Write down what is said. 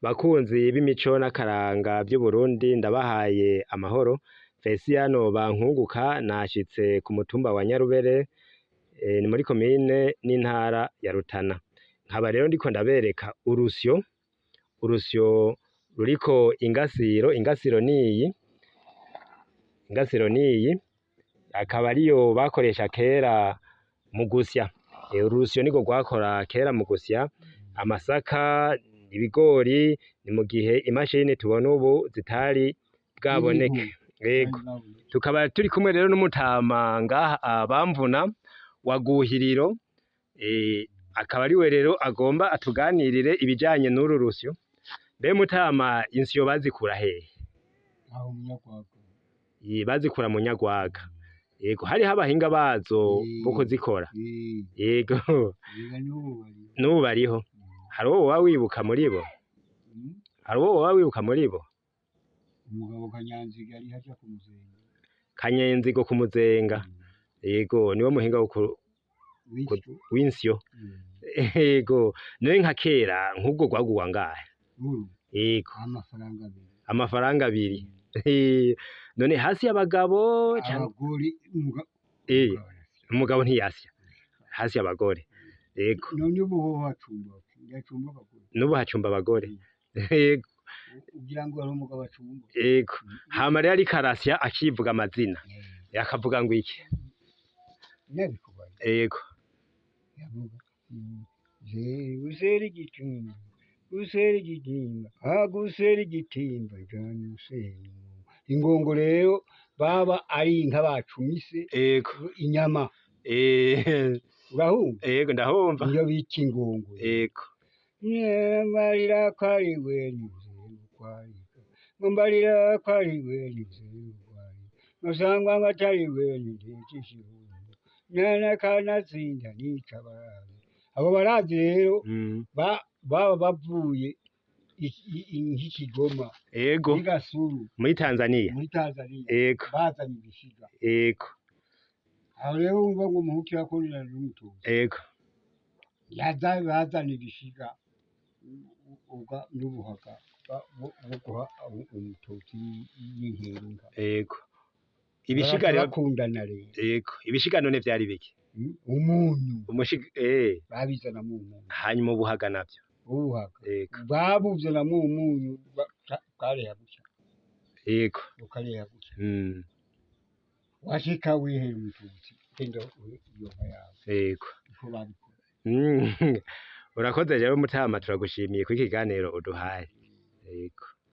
Bakunzi b'imico n'akaranga vy'Uburundi, ndabahaye amahoro. Fesiyano Bankunguka nashitse ku mutumba wa Nyarubere, ni muri komine n'intara ya Rutana. Nkaba rero ndiko ndabereka urusyo, urusyo ruriko ingasiro, ingasiro niyi, ingasiro niyi, akaba ariyo bakoresha kera mu gusya. Urusyo nirwo rwakora kera mu gusya amasaka, ibigori, ni mu gihe imashini tubona ubu zitari bwaboneke. Yego. Tukaba turi kumwe rero n'umutama ngaha Bamvuna wa Guhiriro, akaba ariwe rero agomba atuganirire ibijanye n'uru rusyo. Mbe mutama, insyo bazikura hehe? Aho munyagwaga. Bazikura mu Nyarwaga. Yego, hariho abahinga bazo bo kuzikora. Yego, Ega n'ubu bariho. N'ubu bariho. Hari uwo woba wibuka muri bo? Hari uwo woba wibuka muri bo? Umugabo Kanyanziga ari haja ku Muzenga. Kanyenzigo ku Muzenga. Yego, niwe muhinga wo W'isyo. W'insyo. Yego, none nka kera nk'ubwo rwagurwa angahe? Uru Yego, amafaranga 2. Amafaranga 2. None hasi y'abagabo canke Abagore umugabo arasya. Umugabo ntiyasya. Hasi y'abagore. Yego. None ubu ho hacumba ntihacumba abagore? N'ubu hacumba abagore. Yego. Ugira ngo hari umugabo acumba? Yego. Hama rero ariko arasya akivuga amazina. Akavuga ngo iki? Nabikubaye. Yego. Yavuga usera igitimba, usera igitimba, agusera igitimba jana usera ingongo. Rero baba ari inka bacumise inyama. Urahumva? Yego, ndahumva. Niyo bita ingongo. Yego. Mbarira ko ari we nizerukwarika, mbarira ko ari we nizerukwarika, musangwa ngo atari we ntitishibundo nana kanatsinda nica barazi. Abo barazi rero baba bavuye nk'Ikigoma, n'igasuru. Muri Tanzania. Muri Tanzania. Bazanye ibishiga. Aho rero wumva ngo umuhutu yakundana n'umututsi, yaza bazana ibishiga n'ubuhaga bwo guha umututsi y'inkerinka. Yego. Ibishiga rero bakundana rero. Yego. Ibishiga none vyari biki? Umunyu. Umushiga Babizanamo umunyu. Hanyuma ubuhaga navyo? Ubuhaga babuzanamo umunyu, bwareha gutya, bukareha gutya. Washika wihera umututsi, genda iyo nka yawe. Niko babikora. Urakoze rero mutama, turagushimiye kuri iki kiganiro uduhaye.